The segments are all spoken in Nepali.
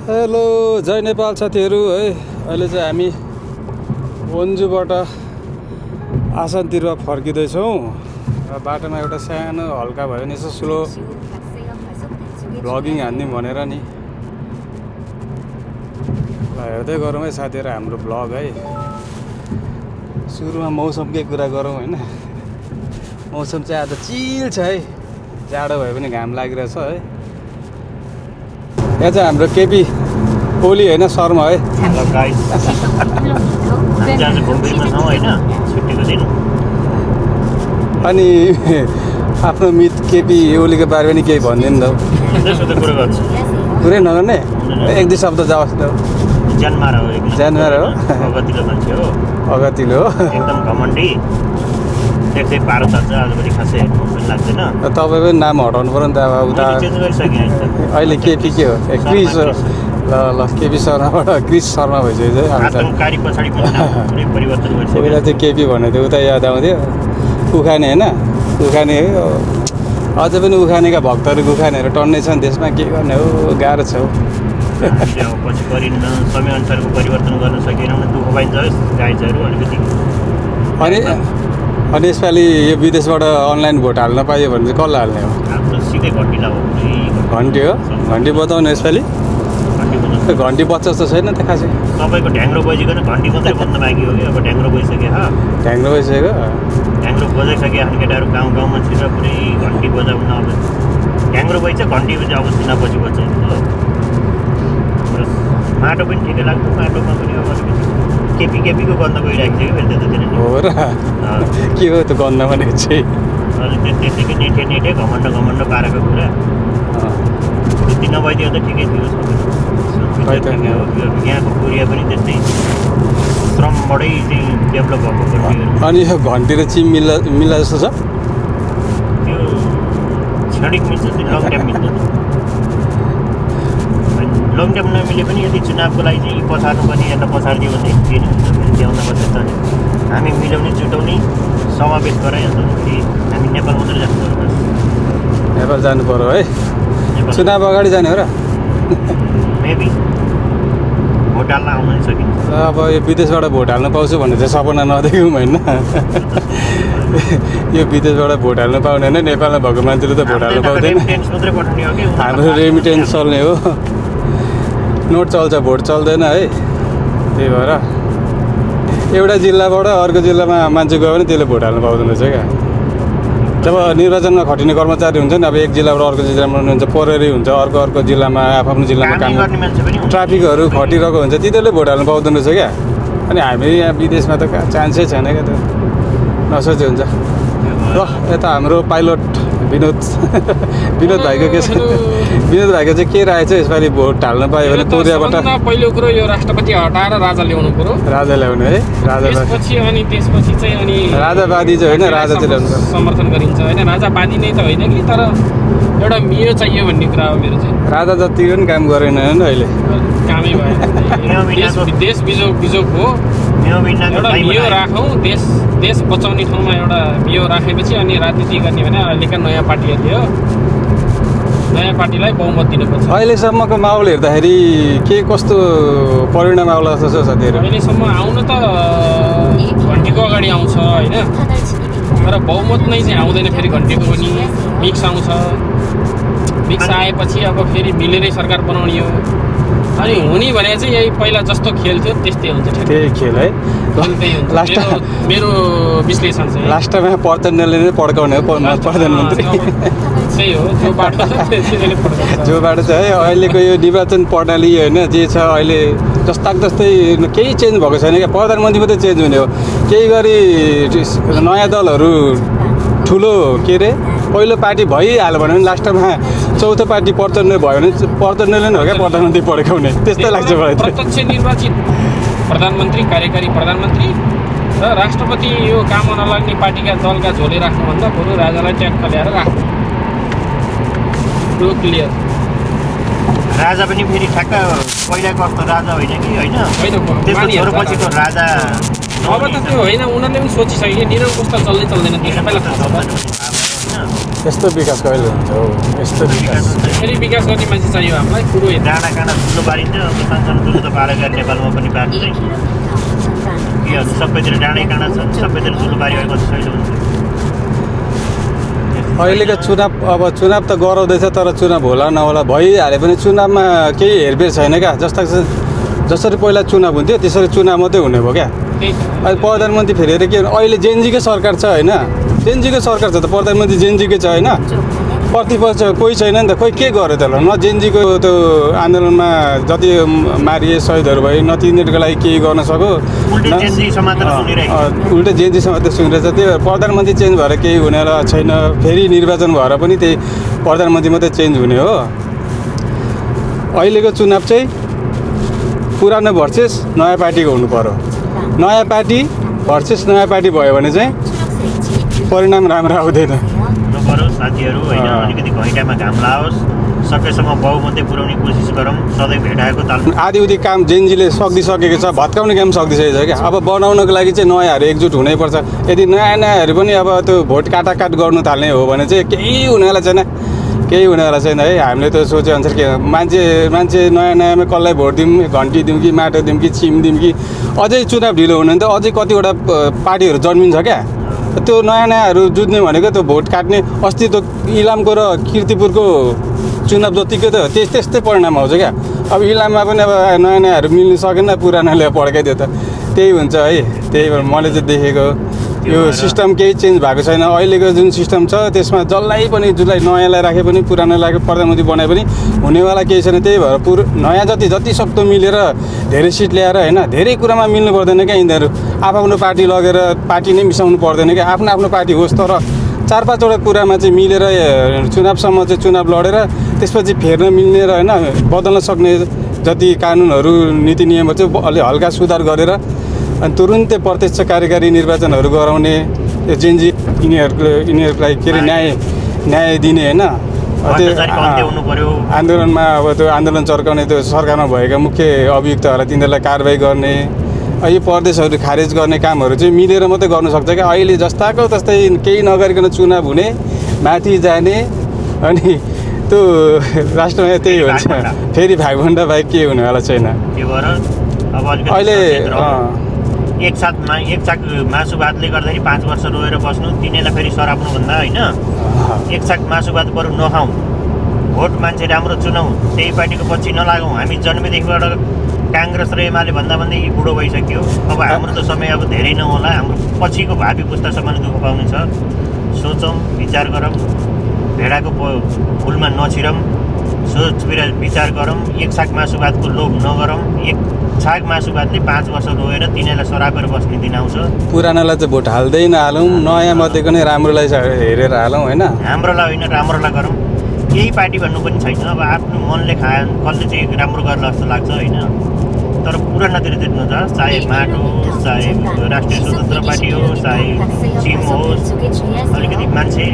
हेलो जय नेपाल साथीहरू है। अहिले चाहिँ हामी वन्जुबाट आसानतिर फर्किँदैछौँ र बाटोमा एउटा सानो हल्का भयो भने यसो स्लो भ्लगिङ हान्दिउँ भनेर नि। ल हेर्दै गरौँ है साथीहरू हाम्रो भ्लग है। सुरुमा मौसमकै कुरा गरौँ होइन। मौसम चाहिँ आज चिल छ है, जाडो भए पनि घाम लागिरहेछ है। यहाँ चाहिँ हाम्रो केपी ओली होइन शर्मा है। अनि आफ्नो मित केपी ओलीको बारेमा नि केही भनिदिनु त। कुरै नगर्ने, एक दुई शब्द जाओस् त। ज्यानमार हो, अगतिलो हो, एकदम घमण्डी, देख्दै पारो चल्छ। आजभोलि खासै पनि लाग्दैन। तपाईँ पनि नाम हटाउनु पऱ्यो नि त। अब उता अहिले केपी के हो, क्रिस हो। ल ल केपी शर्माबाट क्रिस शर्मा भइसक्यो है। चाहिँ केपी भन्ने थियो, उता याद आउँथ्यो। उखाने होइन, उखाने हो। अझै पनि उखानेका भक्तहरू उखानेहरू टन्नै छन् देशमा। के गर्ने हो, गाह्रो छ हौ। पछि गरिन्न, समयअनुसारको परिवर्तन गर्न सकेनौँ, दुःख पाइन्छ गाइजहरू अलिकति। अनि यसपालि यो विदेशबाट अनलाइन भोट हाल्न पाइयो भने चाहिँ कसलाई हाल्ने हो? आफ्नो सिधै घन्टी लगाऊ। घन्टी हो, घन्टी बजाउनु यसपालि। घन्टी बच्चा जस्तो छैन त खासै। तपाईँको ढ्याङ्ग्रो बजिकन घन्टी मात्रै बज्न बाँकी हो कि अब ढ्याङ्ग्रो बजिसक्यो। ढ्याङ्ग्रो बजिसक्यो, ढ्याङ्ग्रो बजाइसक्यो। आफ्नो केटाहरू गाउँमा छिरेर पुरै घन्टी बजाउन। अब ढ्याङ्ग्रो बजिन्छ, घन्टी बजी अब सिनापछि बज्छ। माटो पनि ठिकै लाग्छ, माटोमा पनि अब अलिकति केपीको गन्ध गइरहेको छ कि फेरि त्यतातिर। हो र, के हो त्यो गन्ध भनेको चाहिँ? अलिक त्यतिकै नेठे घमण्ड पारेको कुरा। त्यति नभइदियो त ठिकै थियो। यहाँको कोरिया पनि त्यस्तै श्रमबाटै चाहिँ डेभलप भएको कन्ट्रीहरू। अनि यो घन्टी र चिम मिल्ला जस्तो छ? त्यो क्षणिक मिल्छ, त्यो लङ टाइम मिल्छ। लङ टाइम नमिले पनि यदि चुनावको लागि चाहिँ पछार्नुपर्ने या त पछाडिदियो भने के हुन्छ भने ल्याउनु पर्छ त। हामी मिलाउने जुटाउने समावेश गराइहाल्छौँ कि हामी नेपाल मात्रै जानु पर्यो। बस नेपाल जानु पर्यो है, चुनाव अगाडि जाने हो र? मेबी भोट हाल्न आउन नि सकिन्छ। अब यो विदेशबाट भोट हाल्न पाउँछु भन्ने चाहिँ सपना नदेख्यौँ होइन। यो विदेशबाट भोट हाल्नु पाउने होइन, नेपालमा भएको मान्छेले त भोट हाल्नु पाउँदैन। हाम्रो रेमिटेन्स चल्ने हो, नोट चल्छ, भोट चल्दैन है। त्यही भएर एउटा जिल्लाबाट अर्को जिल्लामा मान्छे गयो भने त्यसले भोट हाल्नु पाउँदैन रहेछ क्या। जब निर्वाचनमा खटिने कर्मचारी हुन्छ नि, अब एक जिल्लाबाट अर्को जिल्लामा हुन्छ, प्रहरी हुन्छ, अर्को जिल्लामा आफ्नो जिल्लामा काम गर्ने ट्राफिकहरू खटिरहेको हुन्छ, तिनीहरूले भोट हाल्नु पाउँदैन रहेछ क्या। अनि हामी यहाँ विदेशमा त चान्सै छैन क्या, त्यो नसोचे हुन्छ। ल यता हाम्रो पाइलट विनोद भाइको के छ? विनोद भाइको चाहिँ के राय छ यसपालि भोट हाल्न पायो भने? कोरियाबाट पहिलो कुरो यो राष्ट्रपति हटाएर राजा ल्याउनु पर्यो। राजा ल्याउने है, त्यसपछि चाहिँ अनि राजावादी चाहिँ होइन, राजा चाहिँ ल्याउनु पर्यो। समर्थन गरिन्छ होइन, राजावादी नै त होइन कि, तर एउटा मियो चाहियो भन्ने कुरा हो मेरो चाहिँ। राजा जतिको पनि काम गरेन होइन अहिले, कामै भयो। देश बिजोग हो, एउटा मियो राखौँ। देश बचाउने ठाउँमा एउटा मियो राखेपछि अनि राजनीति गर्ने भने अहिलेका नयाँ पार्टीहरूले हो, नयाँ पार्टीलाई बहुमत दिनुपर्छ। अहिलेसम्मको माहौल हेर्दाखेरि के कस्तो परिणाम आउला जस्तो छ साथीहरू? अहिलेसम्म आउन त घन्टीको अगाडि आउँछ होइन, तर बहुमत नै चाहिँ आउँदैन। फेरि घन्टीको पनि मिक्स आउँछ। मिक्स आएपछि अब फेरि मिलेरै सरकार बनाउने हो। अनि हुने भने चाहिँ यही पहिला जस्तो खेल थियो त्यस्तै हुन्छ। त्यही खेल है, लास्ट मेरो विश्लेषण चाहिँ लास्टमा प्रचण्डले नै पड्काउने हो प्रधानमन्त्री। त्यही हो, जो बाटो छ है। अहिलेको यो निर्वाचन प्रणाली होइन जे छ अहिले, जस्तै केही चेन्ज भएको छैन क्या। प्रधानमन्त्री मात्रै चेन्ज हुने हो। केही गरी नयाँ दलहरू ठुलो के अरे पहिलो पार्टी भइहाल्यो भने लास्टमा चौथो पार्टी प्रचण्ड भयो भने प्रचण्डले नै हो क्या प्रधानमन्त्री पड्काउने, त्यस्तै लाग्छ मलाई। प्रत्यक्ष निर्वाचित प्रधानमन्त्री, कार्यकारी प्रधानमन्त्री र राष्ट्रपति यो काम नलाग्ने पार्टीका दलका झोले राख्नुभन्दा बरु राजालाई ट्याक्क ल्याएर राख्नु क्लियर। राजा पनि फेरि ठ्याक्क पहिलाको जस्तो राजा होइन कि होइन, त्यसको छोरोपछिको राजा अब त त्यो होइन। उनीहरूले पनि सोचिसक्यो निरङ्कुश त चल्दैन, त्यो सबैलाई थाहा छ। यस्तो विकास कहिले हुन्छ हो यस्तो विकास फेरि विकास गर्ने मान्छे चाहियो हामीलाई कुरो हेर्दा डाँडा काँडा ठुलो पारिन्छ अब सानसानो ठुलो पारेर नेपालमा पनि पार्छ यो सबैतिर डाँडै काँडा छ सबैतिर ठुलो पारेर कति सजिलो हुन्छ अहिलेको चुनाव त गराउँदैछ तर चुनाव होला नहोला भइहाले पनि चुनावमा केही हेरफेर छैन क्या जसरी पहिला चुनाव हुन्थ्यो त्यसरी चुनाव मात्रै हुने भयो क्या त्यही त अहिले प्रधानमन्त्री फेरि के अहिले जेनजीकै सरकार छ होइन जेनजीकै सरकार छ त प्रधानमन्त्री जेनजीकै छ होइन प्रतिपक्ष कोही छैन नि त खोइ के गर्यो त ल न जेनजीको त्यो आन्दोलनमा जति मारिए शहीदहरू भयो न तिनीहरूको लागि केही गर्न सक्यो उल्टै जेनजी समातेर सुनिरहेको उल्टै जेनजी मात्रै सुनिरहेछ त्यही भएर प्रधानमन्त्री चेन्ज भएर केही हुने छैन फेरि निर्वाचन भएर पनि त्यही प्रधानमन्त्री मात्रै चेन्ज हुने हो अहिलेको चुनाव चाहिँ पुरानो भर्सेस नयाँ पार्टीको हुनु पर्यो नयाँ पार्टी भर्सेस नयाँ पार्टी भयो भने चाहिँ परिणाम राम्रो आउँदैन हुनु पऱ्यो साथीहरू होइन अलिकति घैँटामा घाम लाओस् सकेसम्म बहुमतै पुर्याउने कोसिस गरौँ सधैँ भेटाएको ताल आधी उधी काम जेनजीले सक्दिसकेको छ भत्काउने काम सक्दिसकेको छ क्या अब बनाउनको लागि चाहिँ नयाँहरू एकजुट हुनैपर्छ यदि नयाँहरू पनि अब त्यो भोट काटाकाट गर्नु थाल्ने हो भने चाहिँ केही हुनेवाला छैन केही हुनेवाला छैन है हामीले त सोचेअनुसार के मान्छे नयाँ नयाँमा कसलाई भोट दिउँ घन्टी दिउँ कि माटो दिउँ कि छिम दिउँ कि अझै चुनाव ढिलो हुने भने त अझै कतिवटा पार्टीहरू जन्मिन्छ क्या त्यो नयाँ नयाँहरू जुझ्ने भनेको त्यो भोट काट्ने अस्ति त इलामको र किर्तिपुरको चुनाव जतिकै त त्यस्तै परिणाम आउँछ क्या अब इलाममा पनि अब नयाँ नयाँहरू मिल्नु सकेन पुरानोले पड्काइदियो त त्यही हुन्छ है त्यही भएर मैले चाहिँ देखेको यो सिस्टम केही चेन्ज भएको छैन अहिलेको जुन सिस्टम छ त्यसमा जसलाई नयाँलाई राखे पनि पुरानोलाई प्रधानमन्त्री बनाए पनि हुनेवाला केही छैन त्यही भएर नयाँ जति सक्दो मिलेर धेरै सिट ल्याएर होइन धेरै कुरामा मिल्नु पर्दैन क्या यिनीहरू आफ्नो पार्टी लगेर पार्टी नै मिसाउनु पर्दैन क्या आफ्नो पार्टी होस् तर 4-5वटा कुरामा चाहिँ मिलेर चुनावसम्म चाहिँ चुनाव लडेर त्यसपछि फेर्न मिल्ने र होइन बदल्न सक्ने जति कानुनहरू नीति नियमहरू चाहिँ अलि हल्का सुधार गरेर अनि तुरुन्तै प्रत्यक्ष कार्यकारी निर्वाचनहरू गराउने यो जेनजी यिनीहरूलाई के अरे न्याय दिने होइन आन्दोलनमा अब त्यो आन्दोलन चर्काउने त्यो सरकारमा भएका मुख्य अभियुक्तहरूलाई तिनीहरूलाई कारवाही गर्ने यो प्रदेशहरू खारेज गर्ने कामहरू चाहिँ मिलेर मात्रै गर्नु सक्छ क्या अहिले जस्ताको तस्तै केही नगरिकन चुनाव हुने माथि जाने अनि त्यो राष्ट्रमा त्यही हुन्छ फेरि भागभन्डा बाहेक के हुनेवाला छैन अहिले एक साथ मासु भातले गर्दाखेरि 5 वर्ष रोएर बस्नु तिनीहरूलाई फेरि सराप्नुभन्दा होइन एक साथ मासु भात बरु नखाउँ भोट मान्छे राम्रो चुनाउँ त्यही पार्टीको पछि नलागौँ हामी जन्मेदेखिबाट काङ्ग्रेस र एमाले भन्दै बुढो भइसक्यो अब हाम्रो त समय अब धेरै नहोला हाम्रो पछिको भावी पुस्तासम्म दुःख पाउने छ सोचौँ विचार गरौँ भेडाको फुलमा नछिरौँ विचार गरौँ एक साग मासु भातको लोभ नगरौँ एक छाक मासु भातले 5 वर्ष रोएर तिनीहरूलाई सरापेर बस्ने दिन आउँछ पुरानोलाई चाहिँ भोट हाल्दै नहालौँ नयाँ मध्येको नै राम्रोलाई हेरेर हालौँ होइन हाम्रोलाई होइन राम्रोलाई गरौँ केही पार्टी भन्नु पनि छैन अब आफ्नो मनले कसले चाहिँ राम्रो गर्ला जस्तो लाग्छ होइन तर पुरानातिर देख्नु छ चाहे माटो चाहे राष्ट्रिय स्वतन्त्र पार्टी होस् चाहे चिम होस् अलिकति मान्छे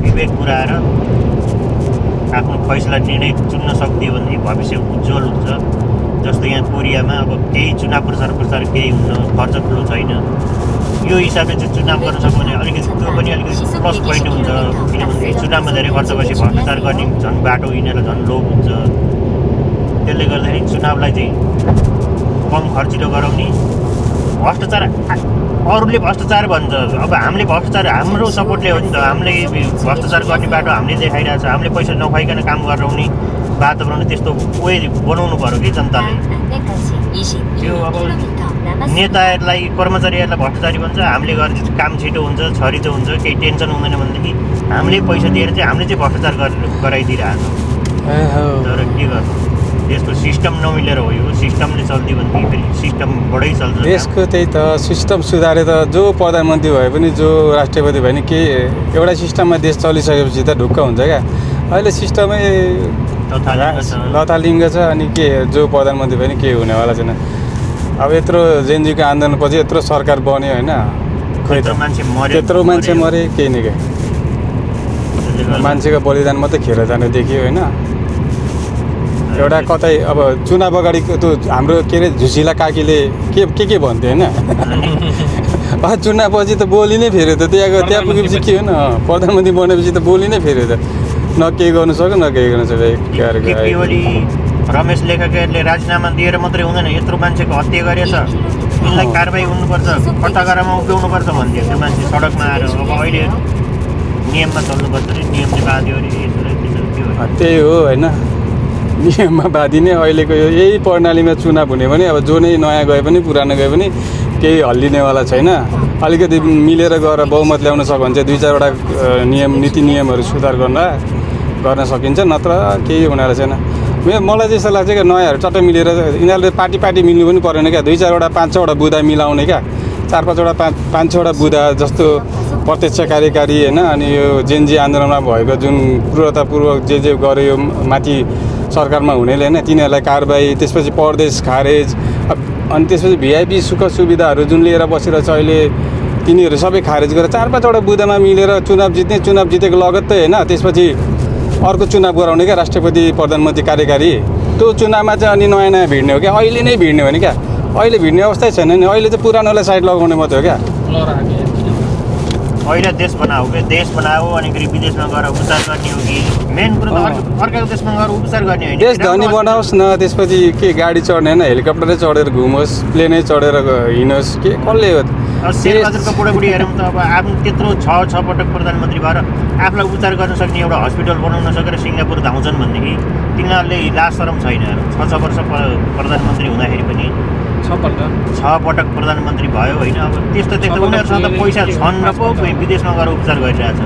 विवेक पुऱ्याएर आफ्नो फैसला निर्णय चुन्न सक्दियो भने भविष्य उज्जवल हुन्छ जस्तो यहाँ कोरियामा अब केही चुनाव प्रचार केही हुन खर्च ठुलो छैन यो हिसाबले चाहिँ चुनाव गर्न सक्यो भने अलिकति त्यो पनि अलिकति प्लस पोइन्ट हुन्छ किनभने चुनावमा धेरै खर्च भएपछि भ्रष्टाचार गर्ने झन् बाटो यिनीहरूलाई झन् लोभ हुन्छ त्यसले गर्दाखेरि चुनावलाई चाहिँ कम खर्चिलो गराउने भ्रष्टाचार अरूले भ्रष्टाचार भन्छ अब हामीले भ्रष्टाचार हाम्रो सपोर्टले हो नि त हामीले भ्रष्टाचार गर्ने बाटो हामीले देखाइरहेको छ हामीले पैसा नखुवाइकन काम गराउने वातावरण त्यस्तो वे बनाउनु पऱ्यो कि जनताले त्यो अब नेताहरूलाई कर्मचारीहरूलाई भ्रष्टाचारी भन्छ हामीले गर्ने काम छिटो हुन्छ छरितो हुन्छ केही टेन्सन हुँदैन भनेदेखि हामीले पैसा दिएर चाहिँ हामीले चाहिँ भ्रष्टाचार गराइदिइरहेको तर के गर्नु देशको सिस्टम नमिलेर हो यो सिस्टमले चल्दियो भनेदेखि फेरि सिस्टमबाटै चल्छ देशको त्यही त सिस्टम सुधारे त जो प्रधानमन्त्री भए पनि जो राष्ट्रपति भए पनि के एउटा सिस्टममा देश चलिसकेपछि त ढुक्क हुन्छ क्या अहिले सिस्टमै लथालिङ्ग छ अनि के जो प्रधानमन्त्री भए पनि केही हुनेवाला छैन अब यत्रो जेनजीको आन्दोलनपछि यत्रो सरकार बन्यो होइन खोइ त त्यत्रो मान्छे मरे केही न केही मान्छेको बलिदान मात्रै खेर जानु देखियो होइन एउटा कतै अब चुनाव अगाडि त्यो हाम्रो के अरे झुसिला काकीले के भन्थ्यो होइन चुनावपछि त बोली नै फेऱ्यो त त्यहाँ पुगेपछि के हो न प्रधानमन्त्री बनेपछि त बोली नै फेऱ्यो त न केही गर्नु सक्यो न केही गर्नु सक्यो केपी ओली रमेश लेखकले राजीनामा दिएर मात्रै हुँदैन, यत्रो मान्छेको हत्या गरेछ, यिनलाई कारबाही हुनुपर्छ, कटागारामा उभ्याउनुपर्छ भन्थ्यो त्यो मान्छे सडकमा आएर। अब अहिले नियममा चल्नुपर्छ अरे, नियमले बाँध्यो अरे, त्यही हो होइन, नियममा बाँधिने अहिलेको यही प्रणालीमा चुनाव हुने भने अब जो नै नयाँ गए पनि पुरानो गए पनि केही हल्लिनेवाला छैन। अलिकति मिलेर गएर बहुमत ल्याउन सक्यो भने चाहिँ 2-4वटा नीति नियमहरू सुधार गर्न सकिन्छ, नत्र केही हुनेवाला छैन। मलाई त्यस्तो लाग्छ क्या नयाँहरू चट्टै मिलेर यिनीहरूले पार्टी मिल्नु पनि परेन क्या, 2-4वटा 5-6वटा बुँदा मिलाउने क्या, 4-5वटा 5-6वटा बुँदा जस्तो प्रत्यक्ष कार्यकारी होइन। अनि यो जेनजी आन्दोलनमा भएको जुन क्रूरतापूर्वक जे गर्यो यो माथि सरकारमा हुनेले होइन, तिनीहरूलाई कारबाही, त्यसपछि परदेश खारेज, अनि त्यसपछि भिआइपी सुख सुविधाहरू जुन लिएर बसिरहेछ अहिले तिनीहरू सबै खारेज गरेर 4-5वटा बुँदामा मिलेर चुनाव जितेको लगत्तै होइन। त्यसपछि अर्को चुनाव गराउने क्या, राष्ट्रपति प्रधानमन्त्री कार्यकारी, त्यो चुनावमा चाहिँ अनि नयाँ भिड्ने हो क्या, अहिले नै भिड्ने हो नि क्या, अहिले भिड्ने अवस्थै छैन नि, अहिले चाहिँ पुरानोलाई साइड लगाउने मात्रै हो क्या। अहिले देश बनाऊ के, देश बनाऊ अनि फेरि विदेशमा गएर उपचार गर्ने हो कि मेन कुरो त अर्काको देशमा गएर उपचार गर्ने होइन। देश धनी बनाओस् न, त्यसपछि के गाडी चढ्ने होइन, हेलिकप्टरै चढेर घुमोस्, प्लेनै चढेर हिँडोस्, के कसले हो। शेरबहादुरको बुढाबुढीहरू त अब आफ्नो त्यत्रो 6 पटक प्रधानमन्त्री भएर आफूलाई उपचार गर्न सक्ने एउटा हस्पिटल बनाउन सकेर सिङ्गापुर धाउँछन् भनेदेखि तिनीहरूले लाज शरम छैन। 6 वर्ष प्रधानमन्त्री हुँदाखेरि पनि 6 पटक प्रधानमन्त्री भयो होइन। अब त्यस्तो उनीहरूसँग त पैसा छन् र पो विदेशमा गएर उपचार गरिरहेछ।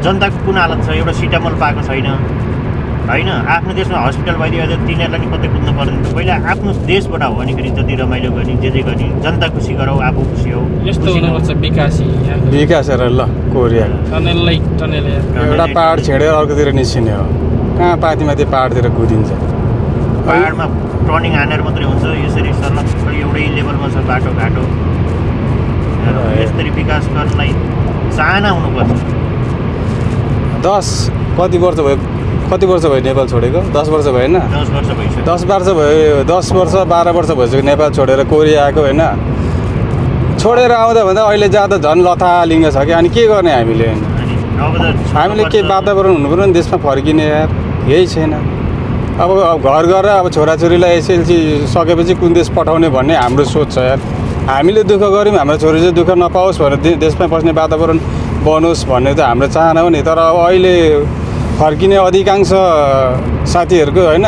जनताको कुन हालत छ, एउटा सिटामल पाएको छैन होइन। आफ्नो देशमा हस्पिटल भइदिएर तिनीहरूलाई नि कतै कुद्नु पर्दैन। पहिला आफ्नो देश बनाऊ अनि फेरि जति रमाइलो गर्ने जे गर्ने जनता खुसी गरौँ, आफू खुसी हौ। यस्तो हुनुपर्छ विकास हेर ल कोरिया एउटा पहाड छेडेर अर्कोतिर निस्किने हो, कहाँ पातीमाथि पहाडतिर कुदिन्छ। पहाडमा टर्निङ हानेर मात्रै हुन्छ, यसरी सर्लक्क एउटै लेभलमा छ बाटोघाटो। यसरी विकास गर्नलाई चाहना हुनुपर्छ। कति वर्ष भयो नेपाल छोडेको? 10 वर्ष भयो होइन? 10 वर्ष भइसक्यो। 10 वर्ष भयो, 10 वर्ष 12 वर्ष भइसक्यो नेपाल छोडेर कोरिया आएको होइन। छोडेर आउँदा भन्दा अहिले जाँदा झन् लथालिङ्ग छ कि, अनि के गर्ने हामीले? हामीले के वातावरण हुनु पऱ्यो नि देशमा फर्किने यार, यही छैन। अब घर गएर अब छोराछोरीलाई एसएलसी सकेपछि कुन देश पठाउने भन्ने हाम्रो सोच छ यार। हामीले दुःख गऱ्यौँ, हाम्रो छोरी चाहिँ दुःख नपाओस् भनेर देशमा बस्ने वातावरण बनोस् भन्ने चाहिँ हाम्रो चाहना हो नि। तर अब अहिले फर्किने अधिकांश साथीहरूको होइन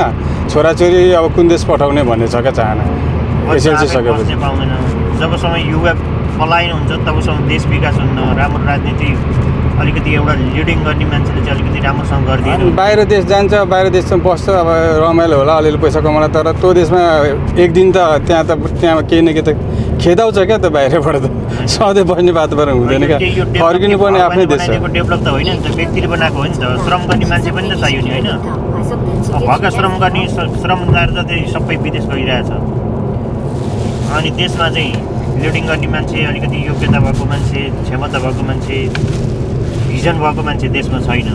छोराछोरी अब कुन देश पठाउने भन्ने छ क्या चाहना, एसएलसी सकेपछि। जबसम्म युवा पलायन हुन्छ तबसम्म देश विकास हुन्न। राम्रो राजनीति अलिकति एउटा लिडिङ गर्ने मान्छेले चाहिँ अलिकति राम्रोसँग गरिदिएर बाहिर देश जान्छ, बाहिर देशमा बस्छ, अब रमाइलो होला, अलिअलि पैसा कमाउला। तर त्यो देशमा एक दिन त त्यहाँ केही न केही त खेदाउँछ क्या त बाहिरबाट त, सधैँ बस्ने वातावरण हुँदैन क्या। फर्किनु पर्ने आफ्नै देश हो। डेभलप त होइन नि त, व्यक्तिले बनाएको हो नि त। श्रम गर्ने मान्छे पनि त चाहियो नि होइन। भएका श्रम गर्ने श्रमदार जति सबै विदेश गइरहेछ। अनि देशमा चाहिँ लिडिङ गर्ने मान्छे, अलिकति योग्यता भएको मान्छे, क्षमता भएको मान्छे, भिजन भएको मान्छे देशमा छैन।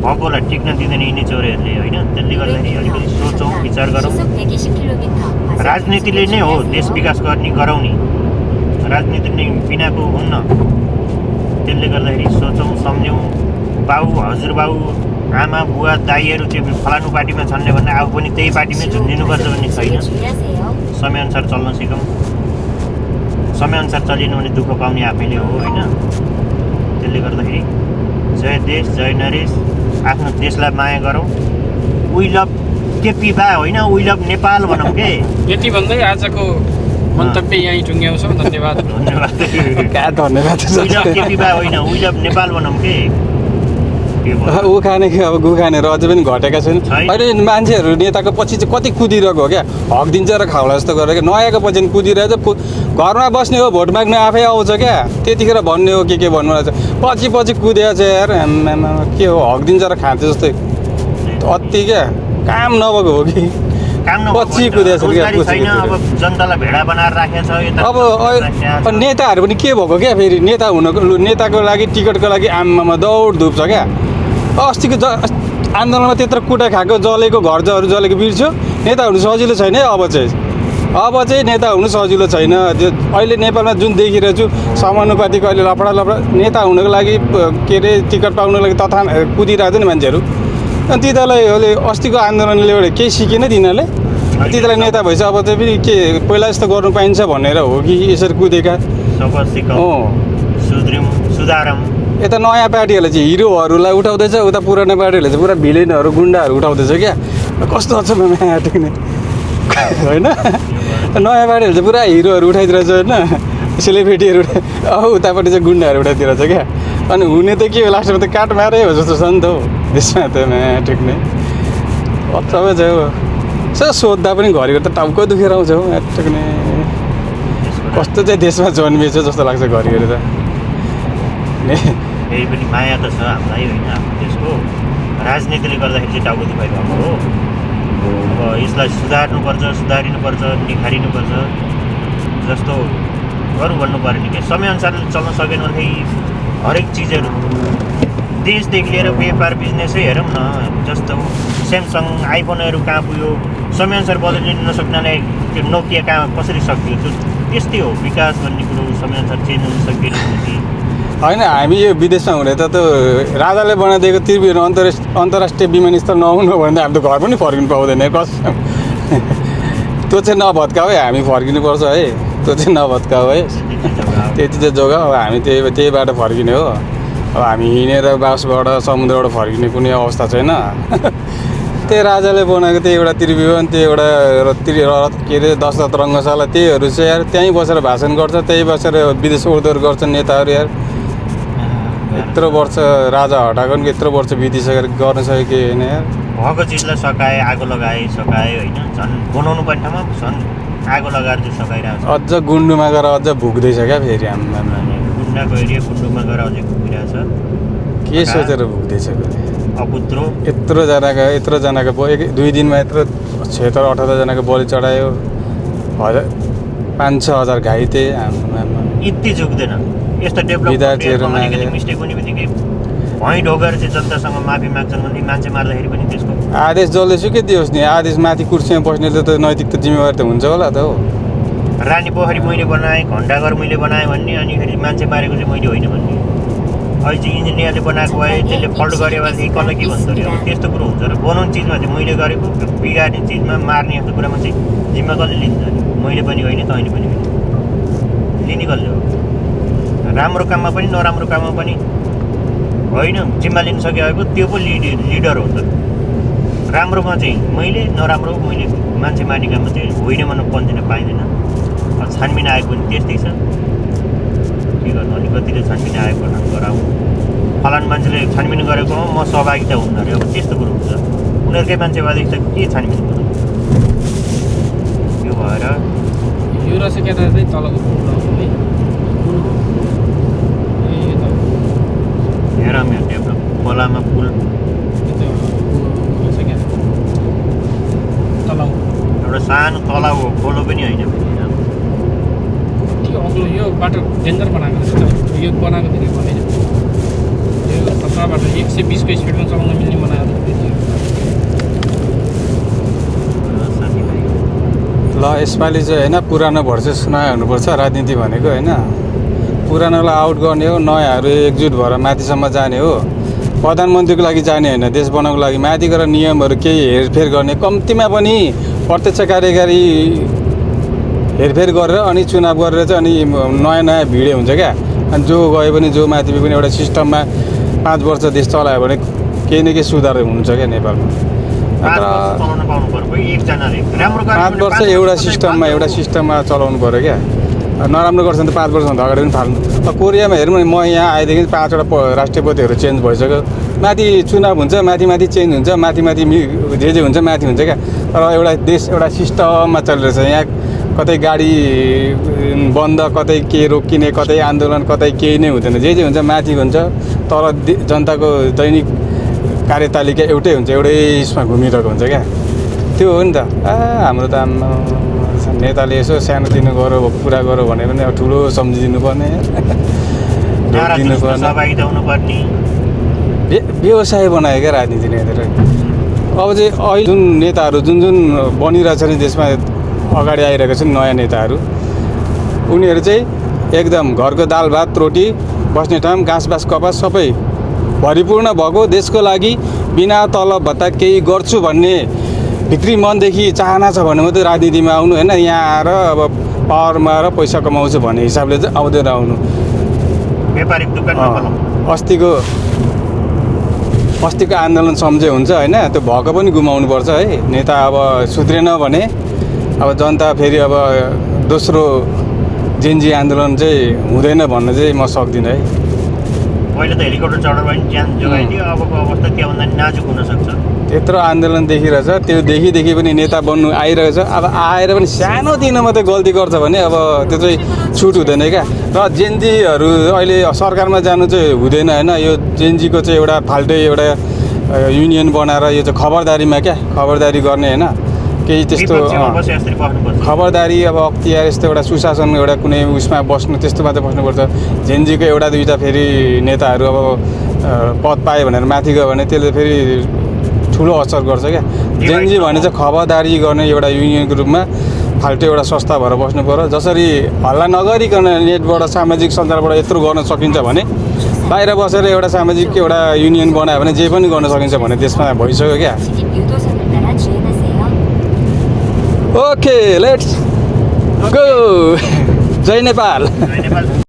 भएकोलाई टिक्न दिँदैन यिनी चोरहरूले होइन। त्यसले गर्दाखेरि अलिकति सोचौँ, विचार गरौँ। राजनीतिले नै हो देश विकास गर्ने गराउने, राजनीति नै बिनाको हुन्न। त्यसले गर्दाखेरि सोचौँ, सम्झौँ। बाउ हजुरबाउ आमा बुवा दाईहरू चाहिँ फलानु पार्टीमा छन्ने भन्दा आफू पनि त्यही पार्टीमै झुन्डिनुपर्छ भन्ने छैन। समयअनुसार चल्न सिकौँ। समयअनुसार चलिनु भने दुःख पाउने आफैले हो होइन। त्यसले गर्दाखेरि जय देश जय नरेश, आफ्नो देशलाई माया गरौँ। वी लभ केपी बा होइन, वी लभ नेपाल भनौँ के। यति भन्दै आजको मन्तव्य यहीँ टुङ्ग्याउँछौँ। धन्यवाद। कहाँ धन्यवाद। वी लभ केपी बा होइन, वी लभ नेपाल भनौँ के। ऊ खाने कि अब गु खाने र अझै पनि घटेका छैन। अहिले मान्छेहरू नेताको पछि चाहिँ कति कुदिरहेको हो क्या, हक दिन्छ र खाउला जस्तो गरेर क्या। नयाँको पछि कुदिरहेछ, घरमा बस्ने हो, भोट माग्न आफै आउँछ क्या, त्यतिखेर भन्ने हो के भन्नु रहेछ। पछि कुदिएको छ यार, के हो हक दिन्छ र खान्छ जस्तै अति क्या, काम नभएको हो कि पछि कुदेको छ क्या। अब जनतालाई भेडा बनाएर राखेको छ। अब नेताहरू पनि के भएको क्या, फेरि नेताको लागि टिकटको लागि आमामा दौड धुप छ क्या। अस्तिको आन्दोलनमा त्यत्रो कुटा खाएको जलेको घरहरू जलेको बिर्स्यो। नेता हुनु सजिलो छैन है अब चाहिँ। अब चाहिँ नेता हुनु सजिलो छैन। त्यो अहिले नेपालमा जुन देखिरहेछु समानुपातिक अहिले लफडा नेता हुनको लागि के अरे टिकट पाउनको लागि तथा कुदिरहेको थियो नि मान्छेहरू। अनि तिनीहरूलाई अहिले अस्तिको आन्दोलनले एउटा केही सिकेन तिनीहरूले। तिनीहरूलाई नेता भएछ अब चाहिँ फेरि के पहिला जस्तो गर्नु पाइन्छ भनेर हो कि यसरी कुदेका। सुधारम यता नयाँ पार्टीहरूले चाहिँ हिरोहरूलाई उठाउँदैछ, उता पुरानो पार्टीहरूले चाहिँ पुरा भिलेनहरू गुन्डाहरू उठाउँदैछ क्या। कस्तो छ म्याट टेक्ने होइन। नयाँ पार्टीहरूले चाहिँ पुरा हिरोहरू उठाइदिरहेछ होइन, सेलिब्रेटीहरू अब उतापट्टि चाहिँ गुन्डाहरू उठाइदिरहेछ क्या। अनि हुने त के हो लास्टमा त काट मारै हो जस्तो छ नि त हौ देशमा त म्याट टेक्ने सबै छ हौ। यसो सोद्धा पनि घरिघरि त टाउको दुखेर आउँछ हौ म्याट टेक्ने। कस्तो चाहिँ देशमा जन्मिएछ जस्तो लाग्छ घरिघरि त। फेरि पनि माया त छ हामीलाई होइन, आफ्नो देशको राजनीतिले गर्दाखेरि चाहिँ टाउको दुखाइ भएको हो। अब यसलाई सुधार्नुपर्छ, सुधारिनुपर्छ, निखारिनुपर्छ जस्तो गरौँ भन्नु पऱ्यो नि। क्या समयअनुसारले चल्न सकेन भनेदेखि हरेक चिजहरू देशदेखि लिएर व्यापार बिजनेसै हेरौँ न। जस्तो स्यामसङ आइफोनहरू कहाँ पुग्यो, समयअनुसार बदलिन नसक्नाले त्यो नोकिया कहाँ कसरी सक्यो। त्यो त्यस्तै हो विकास भन्ने कुरो, समयअनुसार चेन्ज हुन सकेन भने होइन। हामी यो विदेशमा हुने त राजाले बनाइदिएको त्रिभुवन अन्तर्राष्ट्रिय विमानस्थल नहुनु भने त हामी त घर पनि फर्किनु पाउँदैन कसम। त्यो चाहिँ नभत्काऊ है, हामी फर्किनुपर्छ है। त्यो चाहिँ नभत्काऊ है, त्यति चाहिँ जोगा। अब हामी त्यही बाटो फर्किने हो। अब हामी हिँडेर बासबाट समुद्रबाट फर्किने कुनै अवस्था छैन। त्यही राजाले बनाएको त्यही एउटा त्रिभुवन, त्यही एउटा के अरे दशरथ रङ्गशाला, त्यहीहरू चाहिँ यार त्यहीँ बसेर भाषण गर्छ, त्यहीँ बसेर विदेश उडदौड गर्छन् नेताहरू यार। यत्रो वर्ष राजा हटाएको नि यत्रो वर्ष बितिसकेर गर्न सकेको होइन यार। भएको चिजलाई सकाए, आगो लगाए होइन। झन् बनाउनु पर्ने ठाउँमा झन् आगो लगाएर चाहिँ सकाइरहेको छ। अझ गुन्डुमा गएर अझ भुक्दैछ क्या फेरि हाम्रो गुन्डाको एरिया गुन्डुमा गएर अझै भुकिरहेछ। के सोचेर भुक्दैछ अपुत्रो। यत्रो जनाको 2 दिनमा यत्रो 76-78जनाको बलि चढायो, 5-6 हजार घाइते। यति झुक्दैन यस्तो डेभलपमेन्ट मिस्टेक हुने बित्तिकै भैँ ढोगेर चाहिँ जनतासँग माफी माग्छन् भने मान्छे मार्दाखेरि पनि त्यसको आदेश जसलेसुकै दियोस् नि। आदेश माथि कुर्सीमा बस्नेले त नैतिक त जिम्मेवारी त हुन्छ होला त हो। रानी पोखरी मैले बनाएँ, घण्टाघर मैले बनाएँ भन्ने, अनि फेरि मान्छे मारेको चाहिँ मैले होइन भन्ने। अहिले चाहिँ इन्जिनियरले बनाएको भए त्यसले फल्ट गऱ्यो भनेदेखि कसलाई के भन्छ अरे। अब त्यस्तो कुरो हुन्छ र बनाउने चिजमा चाहिँ मैले गरेको, बिगार्ने चिजमा मार्ने जस्तो कुरामा चाहिँ जिम्मा कसले लिन्छ अरे। मैले पनि होइन, तैँले पनि होइन, लिने कसले हो। राम्रो काममा पनि नराम्रो काममा पनि होइन जिम्मा लिन सकेको त्यो पो लिडर हो त। राम्रोमा चाहिँ मैले, नराम्रो मैले मान्छे मार्ने काममा चाहिँ होइन भन्न पन्जिन पाइँदैन। छानबिन आएको पनि त्यस्तै छ, के गर्नु। अलिकतिले छानबिन आएको गराउँ, फलान मान्छेले छानबिन गरेकोमा म सहभागिता हुन्न अरे। अब त्यस्तो कुरो हुन्छ, उनीहरूकै मान्छे भएदेखि त के छानबिन गर्नु। यो भएर यो रहेछ केटा चाहिँ तलको हेर मेरो डेभलप खोलामा पुल एउटा सानो तलाउ हो, खोलो पनि होइन। यो बाटो डेन्जर बनाएको छ। यो बनाएको थियो होइन, यो खतरा बाटो 120को स्पिडमा चलाउन मिल्ने बनाएको थियो। ल यसपालि चाहिँ होइन पुरानो भर्सेस नयाँ हुनुपर्छ राजनीति भनेको होइन। पुरानोलाई आउट गर्ने हो, नयाँहरू एकजुट भएर माथिसम्म जाने हो। प्रधानमन्त्रीको लागि जाने होइन, देश बनाउनको लागि माथि गएर नियमहरू केही हेरफेर गर्ने, कम्तीमा पनि प्रत्यक्ष कार्यकारी हेरफेर गरेर अनि चुनाव गरेर चाहिँ अनि नयाँ भिडे हुन्छ क्या। अनि जो गए पनि जो माथि पनि एउटा सिस्टममा 5 वर्ष देश चलायो भने केही न केही सुधार हुन्छ क्या नेपालमा। 5 वर्ष एउटा सिस्टममा चलाउनु पऱ्यो क्या। नराम्रो गर्छ भने त 5 वर्षभन्दा अगाडि पनि फाल्नु। कोरियामा हेरौँ म यहाँ आएदेखि 5वटा राष्ट्रपतिहरू चेन्ज भइसक्यो। माथि चुनाव हुन्छ, माथि चेन्ज हुन्छ, माथि जे हुन्छ माथि हुन्छ क्या। तर एउटा देश एउटा सिस्टममा चलिरहेछ। यहाँ कतै गाडी बन्द, कतै के रोकिने, कतै आन्दोलन, कतै केही नै हुँदैन। जे हुन्छ माथि हुन्छ। तर जनताको दैनिक कार्यतालिका एउटै हुन्छ, एउटै यसमा घुमिरहेको हुन्छ क्या। त्यो हो नि त। हाम्रो त नेताले यसो सानोतिनो गऱ्यो पुरा गऱ्यो भने पनि अब ठुलो सम्झिदिनु पर्ने, सहभागिता हुनुपर्ने व्यवसाय बनायो क्या राजनीति नेताले। अब चाहिँ अहिले जुन नेताहरू जुन बनिरहेछ नि देशमा अगाडि आइरहेको छन् नयाँ नेताहरू। उनीहरू चाहिँ एकदम घरको दाल भात रोटी बस्ने ठाउँ घाँसबास कपास सबै भरिपूर्ण भएको देशको लागि बिना तलब भत्ता केही गर्छु भन्ने भित्री मनदेखि चाहना छ भने मात्रै राजनीतिमा आउनु होइन। यहाँ आएर अब पावरमा आएर पैसा कमाउँछु भन्ने हिसाबले चाहिँ आउँदैन आउनु। व्यापारिक दुकानमा अस्तिको आन्दोलन सम्झे हुन्छ होइन। त्यो भएको पनि गुमाउनुपर्छ है। नेता अब सुध्रेन भने अब जनता फेरि अब दोस्रो जेनजी आन्दोलन चाहिँ हुँदैन भन्न चाहिँ म सक्दिनँ है। पहिला त हेलिकप्टर चढेर पनि ज्यान जोगाइदियो, अबको अवस्था त्योभन्दा नाजुक हुनसक्छ। त्यत्रो आन्दोलन देखिरहेछ, त्यो देखि पनि नेता बन्नु आइरहेछ। अब आएर पनि सानो तिनो मात्रै गल्ती गर्छ भने अब त्यो चाहिँ छुट हुँदैन क्या। र जेनजीहरू अहिले सरकारमा जानु चाहिँ हुँदैन होइन। यो जेनजीको चाहिँ एउटा फाल्टै एउटा युनियन बनाएर यो चाहिँ खबरदारीमा क्या खबरदारी गर्ने होइन। केही त्यस्तो खबरदारी अब अख्तियार यस्तो एउटा सुशासन एउटा कुनै उसमा बस्नु त्यस्तो मात्रै बस्नुपर्छ। जेनजीको एउटा दुईवटा फेरि नेताहरू अब पद पायो भनेर माथि गयो भने त्यसले फेरि ठुलो असर गर्छ क्या। जेनजी भने चाहिँ खबरदारी गर्ने एउटा युनियनको रूपमा फाल्टो एउटा संस्था भएर बस्नु पर्यो। जसरी हल्ला नगरिकन नेटबाट सामाजिक सञ्जालबाट यत्रो गर्न सकिन्छ भने बाहिर बसेर एउटा सामाजिक एउटा युनियन बनायो भने जे पनि गर्न सकिन्छ भन्ने देशमा भइसक्यो क्या। Okay let's go. जय नेपाल।